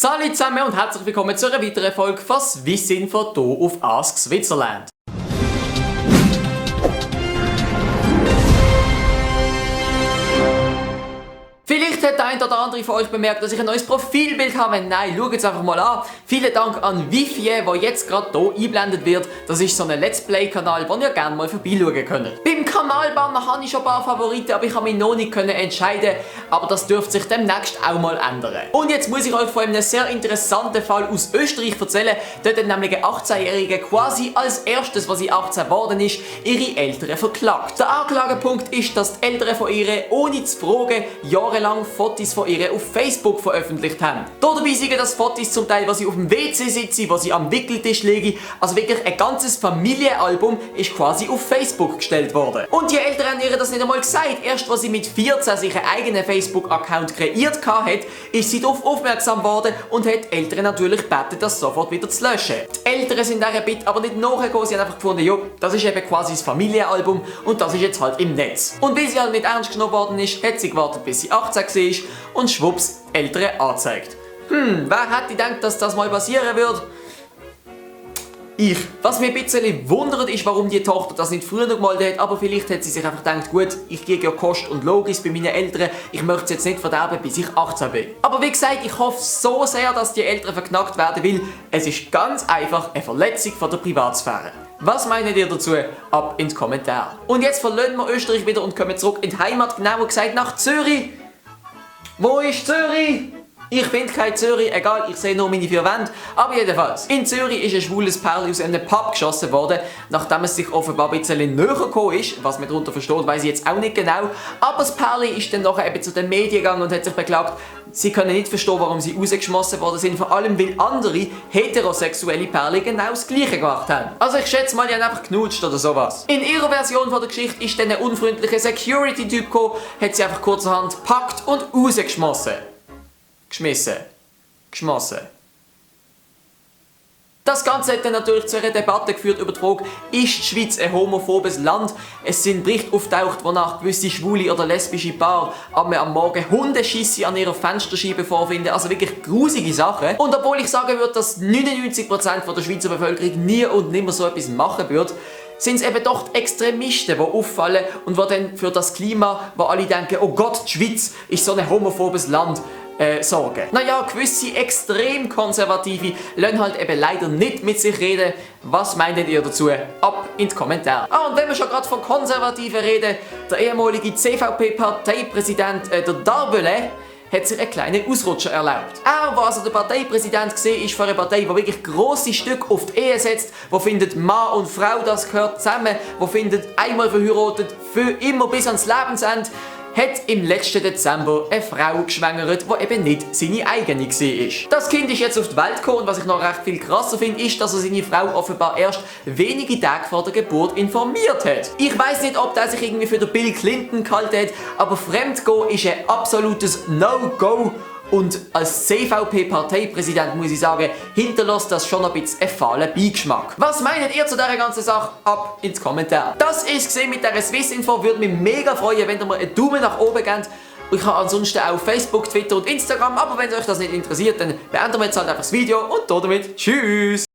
Salut zusammen und herzlich willkommen zu einer weiteren Folge von Swissinfo hier auf Ask Switzerland. Vielleicht hat der ein oder andere von euch bemerkt, dass ich ein neues Profilbild habe. Wenn nein, schaut es einfach mal an. Vielen Dank an Wifi, der jetzt gerade hier eingeblendet wird. Das ist so ein Let's Play-Kanal, wo ihr gerne mal vorbeischauen könnt. Beim Kanalbanner habe ich schon ein paar Favoriten, aber ich habe mich noch nicht entscheiden. Aber das dürfte sich demnächst auch mal ändern. Und jetzt muss ich euch von einem sehr interessanten Fall aus Österreich erzählen. Dort hat nämlich eine 18-Jährige quasi als erstes, was sie 18 geworden ist, ihre Eltern verklagt. Der Anklagepunkt ist, dass die Eltern von ihr, ohne zu fragen, jahrelang Fotos von ihr auf Facebook veröffentlicht haben. Dabei sind das Fotos zum Teil, wo sie auf dem WC sitzen, wo sie am Wickeltisch liegen. Also wirklich ein ganzes Familienalbum ist quasi auf Facebook gestellt worden. Und die Eltern haben ihr das nicht einmal gesagt. Erst als sie mit 14 sich einen eigenen Facebook-Account kreiert hat, ist sie darauf aufmerksam geworden und hat die Eltern natürlich gebeten, das sofort wieder zu löschen. Die Eltern sind dieser Bitte aber nicht nachgekommen. Sie haben einfach gefunden, jo, das ist eben quasi das Familienalbum und das ist jetzt halt im Netz. Und weil sie halt nicht ernst genommen worden ist, hat sie gewartet, bis sie 18 war und schwupps, Eltern angezeigt. Wer hätte gedacht, dass das mal passieren würde? Ich. Was mich ein bisschen wundert, ist, warum die Tochter das nicht früher noch gemeldet hat, aber vielleicht hat sie sich einfach gedacht, gut, ich gehe ja Kost und Logis bei meinen Eltern, ich möchte es jetzt nicht verderben, bis ich 18 bin. Aber wie gesagt, ich hoffe so sehr, dass die Eltern verknackt werden, weil es ist ganz einfach eine Verletzung von der Privatsphäre. Was meint ihr dazu? Ab in die Kommentare. Und jetzt verlassen wir Österreich wieder und kommen zurück in die Heimat, genauer gesagt nach Zürich. Wo ist Zürich? Ich finde kein Zürich, egal, ich sehe nur meine 4 Wände. Aber jedenfalls, in Zürich ist ein schwules Pärchen aus einem Pub geschossen worden, nachdem es sich offenbar ein bisschen näher gekommen ist. Was man darunter versteht, weiß ich jetzt auch nicht genau. Aber das Pärchen ist dann nachher eben zu den Medien gegangen und hat sich beklagt, sie können nicht verstehen, warum sie rausgeschmissen worden sind, vor allem weil andere heterosexuelle Pärchen genau das Gleiche gemacht haben. Also ich schätze mal, die haben einfach knutscht oder sowas. In ihrer Version von der Geschichte ist dann ein unfreundlicher Security-Typ gekommen, hat sie einfach kurzerhand gepackt und rausgeschmissen. Geschmissen. Das Ganze hat dann natürlich zu einer Debatte geführt über die Frage, ist die Schweiz ein homophobes Land? Es sind Berichte auftaucht, wonach gewisse schwule oder lesbische Paare am Morgen Hundeschisse an ihrer Fensterscheibe vorfinden. Also wirklich grusige Sachen. Und obwohl ich sagen würde, dass 99% von der Schweizer Bevölkerung nie und nimmer so etwas machen würde, sind es eben doch die Extremisten, die auffallen und die dann für das Klima, wo alle denken, oh Gott, die Schweiz ist so ein homophobes Land, sorgen. Naja, gewisse extrem Konservative lassen halt eben leider nicht mit sich reden. Was meint ihr dazu? Ab in die Kommentare. Und wenn wir schon gerade von Konservativen reden, der ehemalige CVP-Parteipräsident der Darbele hat sich einen kleinen Ausrutscher erlaubt. Er, der also der Parteipräsident war, ist für eine Partei, die wirklich grosse Stücke auf die Ehe setzt, die findet Mann und Frau, das gehört zusammen, die findet einmal verheiratet, für immer bis ans Lebensende, hat im letzten Dezember eine Frau geschwängert, die eben nicht seine eigene war. Das Kind ist jetzt auf die Welt gekommen und was ich noch recht viel krasser finde, ist, dass er seine Frau offenbar erst wenige Tage vor der Geburt informiert hat. Ich weiss nicht, ob der sich irgendwie für den Bill Clinton gehalten hat, aber Fremdgehen ist ein absolutes No-Go. Und als CVP-Parteipräsident muss ich sagen, hinterlässt das schon ein bisschen einen fahlen Beigeschmack. Was meint ihr zu dieser ganzen Sache? Ab ins Kommentar. Das ist es mit dieser Swissinfo. Würde mich mega freuen, wenn ihr mir einen Daumen nach oben gebt. Ich habe ansonsten auch Facebook, Twitter und Instagram. Aber wenn euch das nicht interessiert, dann beenden wir jetzt halt einfach das Video und damit tschüss!